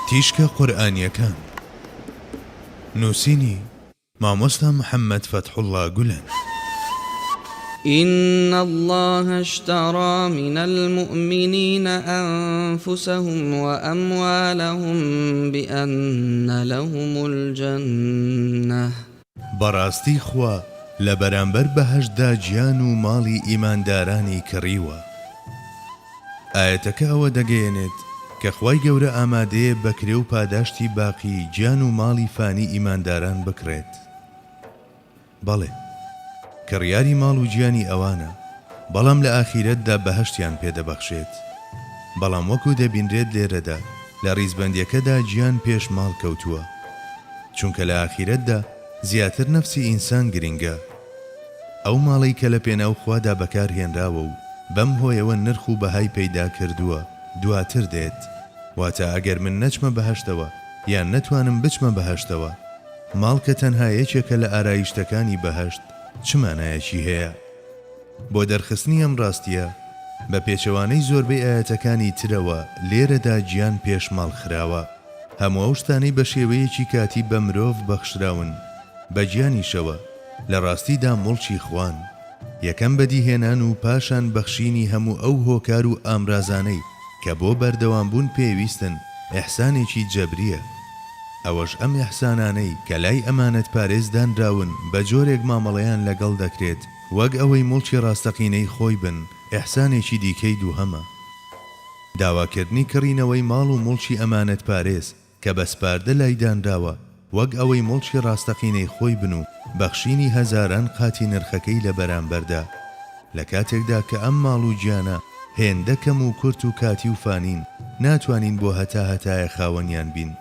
تیشکە قورئانیەکان نووسینی مامۆستا محەممەد فەتحوڵڵا گولەن. إن الله اشترى من المؤمنين أنفسهم وأموالهم بأن لهم الجنة. بەڕاستی خوا لە بەرامبەر بەهەشتدا گیان و ماڵی ئیماندارانی کڕیوە. ئاەتەکە ئەوە دەگەیەنێت کە خوای گەورە ئامادەیە بەکرێ و پاداشتی باقی گیان و ماڵی فانی ئیمانداران بکرێت. بەڵێ کڕیاری ماڵ و گیانی ئەوانە، بەڵام لە ئاخیرەتدا بەهەشتیان پێدەبەخشێت. بەڵام وەکو دەبینرێت لێرەدا لە ڕیزبەندیەکەدا گیان پێش ماڵ کەوتووە، چونکە لە ئاخیرەتدا زیاتر نەفسی ئینسان گرنگە. ئەو ماڵی کە لە پێناو خوادا بەکارهێنراوە و بەم هۆیەوە نرخ و بەهای پەیدا کردووە دواتر دێت. واتە ئەگەر من نەچمە بەهەشتەوە یان نەتوانم بچمە بەهەشتەوە، ماڵ کە تەنها یەکێکە لە ئارایشتەکانی بەهەشت چ مانایەکی هەیە؟ بۆ دەرخستنی ئەم ڕاستیە بە پێچەوانەی زۆربەی ئاەتەکانی ترەوە لێرەدا گیان پێش ماڵ خراوە. هەموو ئەو شتانەی بە شێوەیەکی کاتی بە مرۆڤ بەخشراون بە گیانیشەوە لە ڕاستیدا مڵکی خوان، یەکەم بەدیهێنان و پاشان بەخشینی هەموو ئەو هۆکار و ئامرازانەی کە بۆ بەردەوامبوون پێویستن ئیحسانێکی جەبریە. ئەوەش ئەم ئیحسانانەی کە لای ئەمانەت پارێزدانراون بە جۆرێک مامەڵەیان لەگەڵ دەکرێت وەک ئەوەی مڵکی ڕاستەقینەی خۆی بن ئیحسانێکی دیکەی دووهەمە. داواکردنی کڕینەوەی ماڵ و مڵکی ئەمانەت پارێز کە بەسپاردە لایدانراوە وەک ئەوەی مڵکی ڕاستەقینەی خۆی بن و بەخشینی هەزاران قاتی نرخەکەی لە بەرامبەردا لە کاتێکدا کە ئەم ماڵ و گیانە هێندە کەم و کورت و کاتی و فانین ناتوانین بۆ هەتایە خاوەنیان بین.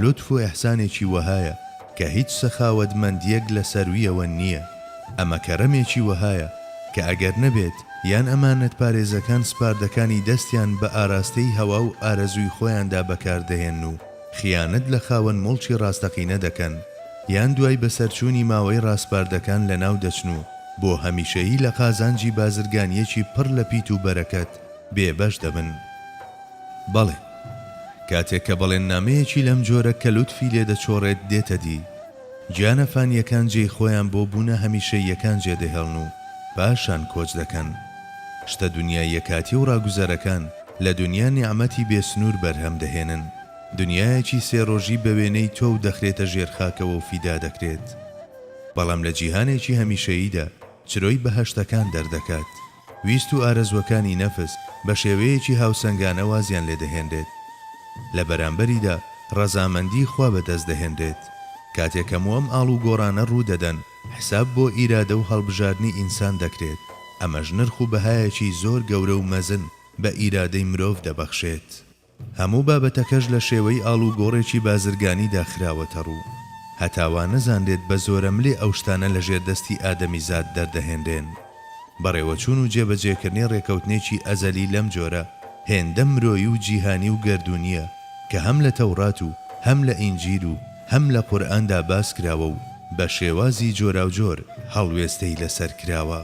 لطف و ئیحسانێکی وەهایە کە هیچ سەخاوەتمەندیەک لە سەرویەوە نییە. ئەمە کەرەمێکی وەهایە کە ئەگەر نەبێت یان ئەمانەت پارێزەکان سپاردەکانی دەستیان بە ئاراستەی هەوا و ئارەزووی خۆیاندا بەکاردەهێن و خیانەت لە خاوەن مڵکی ڕاستەقینە دەکەن، یان دوای بەسەرچوونی ماوەی ڕاستپاردەکان لە ناو دەچن و بۆ هەمیشەیی لە قازانجی بازرگانیەکی پڕ لە پیت و بەرەکەت بێبەش دەبن. بەڵێ کاتێک کە بەڵێننامەیەکی لەم جۆرە کە لوتفی لێ دەچۆڕێت دێتە دی، گیانە فانیەکان جێی خۆیان بۆ بوونە هەمیشەییەکان جێدەهێڵن و پاشان کۆچ دەکەن. شتە دنیاییەکاتی و ڕاگوزەرەکان لە دنیا نیعمەتی بێسنوور بەرهەم دەهێنن. دنیایەکی سێڕۆژی بە وێنەی تۆ و دەخرێتە ژێرخاکەوە و فیدا دەکرێت، بەڵام لە جیهانێکی هەمیشەییدا چرۆی بەهەشتەکان دەردەکات. ویست و ئارەزوەکانی نەفس بە شێوەیەکی هاوسەنگانە وازیان لێدەهێنرێت. لە بەرامبەریدا ڕەزامەندی خوا بەدەست دەهێنرێت. کاتێک هەموو ئەم ئاڵ و گۆڕانە ڕوودەدەن حساب بۆ ئیرادە و هەڵبژاردنی ئینسان دەکرێت. ئەمەش نرخ و بەهایەکی زۆر گەورە و مەزن بە ئیرادەی مرۆڤ دەبەخشێت. هەموو بابەتەکەش لە شێوەی ئاڵ و گۆڕێکی بازرگانیدا خراوەتە ڕوو، هەتاوان نەزانرێت بە زۆرەملێ ئەو شتانە لە ژێردەستی ئادەمیزاد دەردەهێنرێن. بەڕێوەچوون و جێبەجێکردنی ڕێکەوتنێکی ئەزەلی لەم جۆرە هێندە مرۆیی و جیهانی و گەردونیە کە هەم لە تەورات و هەم لە ئینجیل و هەم لە قورئاندا باس کراوە و بە شێوازی جۆراوجۆر هەڵوێستەی لەسەر کراوە.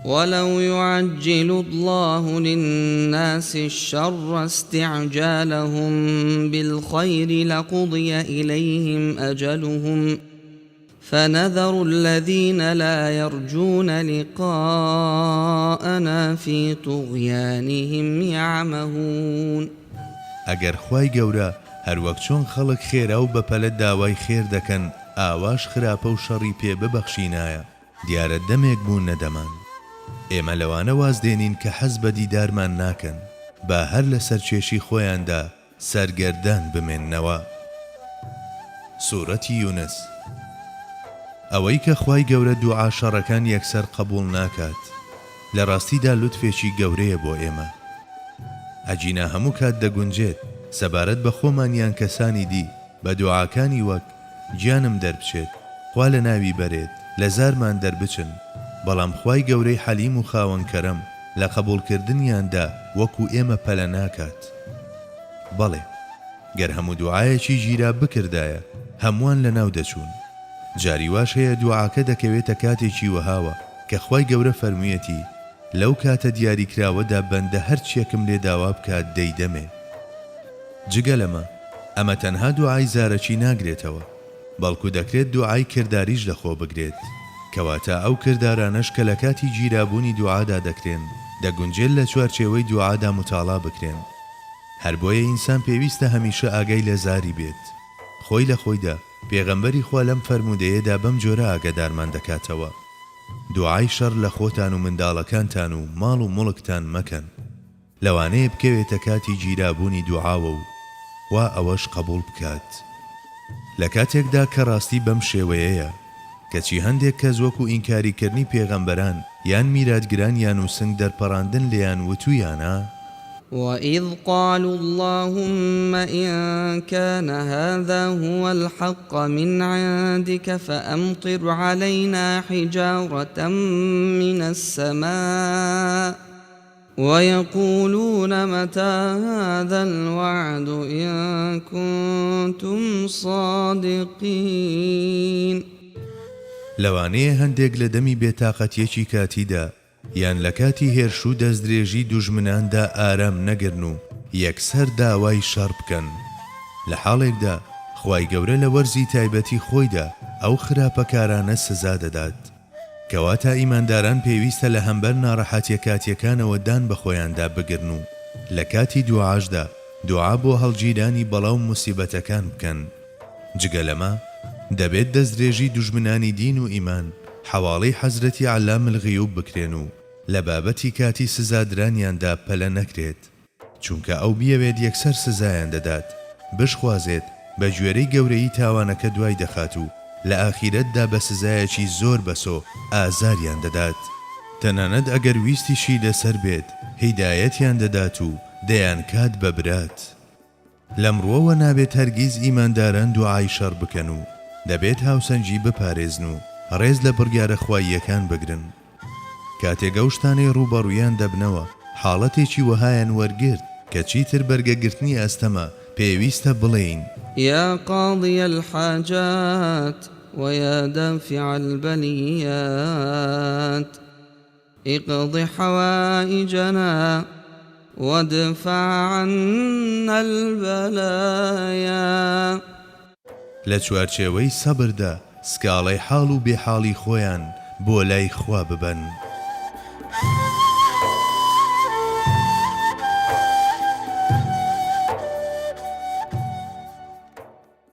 ولو يعجل الله للناس الشر استعجالهم بالخير لقضي إليهم أجلهم فنذر الذين لا يرجون لقاءنا في طغيانهم يعمهون. ئەگەر خوای گەورە هەروەک چۆن خەڵک خێرا و بەپەلە داوای خێر دەکەن ئاواش خراپە و شەڕی پێ ببەخشینایە، دیارە دەمێک بوون نەدەمان. ئێمە لەوانە واز دێنین کە حەز بە دیدارمان ناکەن، با هەر لە سەرکێشی خۆیاندا سەرگەردان بمێننەوە. سوورەتی یونس. ئەوەی کە خوای گەورە دوعا شەڕەکان یەکسەر قبول ناکات لە ڕاستیدا لوتفێکی گەورەیە بۆ ئێمە. ئەجینا هەموو کات دەگونجێت سەبارەت بە خۆمانیان کەسانی دی بە دوعاکانی وەک گیانم دەربچێت، خوا لە ناوی بەرێت، لە زارمان دەربچن، بەڵام خوای گەورەی حەلیم و خاوەن کەرەم لە قبولکردنیاندا وەکو ئێمە پەلە ناکات. بەڵێ گەر هەموو دوعایەکی گیرا بکردایە هەمووان لە ناو دەچوون. جاری واش هەیە دوعاکە دەکەوێتە کاتێکی وەهاوە کە خوای گەورە فەرموویەتی لەو کاتە دیاریکراوەدا بەندە هەر چیەکم لێ داوا بکات دەیدەمێ. جگە لەمە ئەمە تەنها دوعای زارەکی ناگرێتەوە، بەڵکو دەکرێت دوعای کرداریش لەخۆ بگرێت، کەواتە ئەو کردارانەش کە لە کاتی گیرابوونی دوعادا دەکرێن دەگونجێت لە چوارچێوەی دوعادا متاڵا بکرێن. هەر بۆیە ئینسان پێویستە هەمیشە ئاگای لە زاری بێت. خۆی لە خۆیدا پێغەمبەری خوا لەم فەرمودەیەدا بەم جۆرە ئاگادارمان دەکاتەوە: دوعای شەڕ لە خۆتان و منداڵەکانتان و ماڵ و مڵکتان مەکەن، لەوانەیە بکەوێتە کاتی گیرابوونی دوعاوە و وا ئەوەش قبول بکات. لە کاتێکدا کە ڕاستی بەم شێوەیەیە، کەچی هەندێک کەس وەکو ئینکاریکردنی پێغەمبەران یان میراتگران یان و سنگ دەرپەڕاندن لێیان وتویانە: وإذ قالوا اللهم إن كان هذا هو الحق من عندك فأمطر علينا حجارة من السماء ويقولون متى هذا الوعد إن كنتم صادقين. لەوانەیە هەندێک لە دەمی بێتاقەتیەکی کاتیدا یان لە کاتی هێرش و دەستدرێژی دوژمناندا ئارام نەگرن و یەکسەر داوای شەڕ بکەن. لە حاڵێکدا خوای گەورە لە وەرزی تایبەتی خۆیدا ئەو خراپەکارانە سزا دەدات. کەواتە ئیمانداران پێویستە لە هەمبەر ناڕەحەتیە کاتیەکانەوە دان بە خۆیاندا بگرن و لە کاتی دوعاشدا دوعا بۆ هەڵگیرانی بەڵاو موسیبەتەکان بکەن. جگە لەمە دەبێت دەستدرێژی دوژمنانی دین و ئیمان حواڵەی حەزرەتی عەلام الغیوب بکرێن و لە بابەتی کاتی سزادرانیاندا پەلە نەکرێت، چونکە ئەو بیەوێت یەکسەر سزایان دەدات، بشخوازێت بە گوێرەی گەورەی تاوانەکە دوای دەخات و لە ئاخیرەتدا بە سزایەکی زۆر بەسۆ ئازاریان دەدات. تەنانەت ئەگەر ویستیشی لەسەر بێت هیدایەتیان دەدات و دەیان کات بە برات. لەمڕۆوە نابێت هەرگیز ئیمانداران دوعای شەڕ بکەن و دەبێت هاوسەنگی بپارێزن و ڕێز لە بڕیارە خواییەکان بگرن. کاتێک ئەو شتانەی ڕوبەڕوویان دەبنەوە حاڵەتێکی وەهایان وەرگرت کە چیتر بەرگەگرتنی ئەستەمە پێویستە بڵێین: يا قاضي الحاجات ويا دافع البليات اقض حوائجنا وادفع عنا البلايا. لە چوارچێوەی سەبردا سکاڵەی حاڵ و بێحاڵی خۆیان بۆ لای خوا ببەن.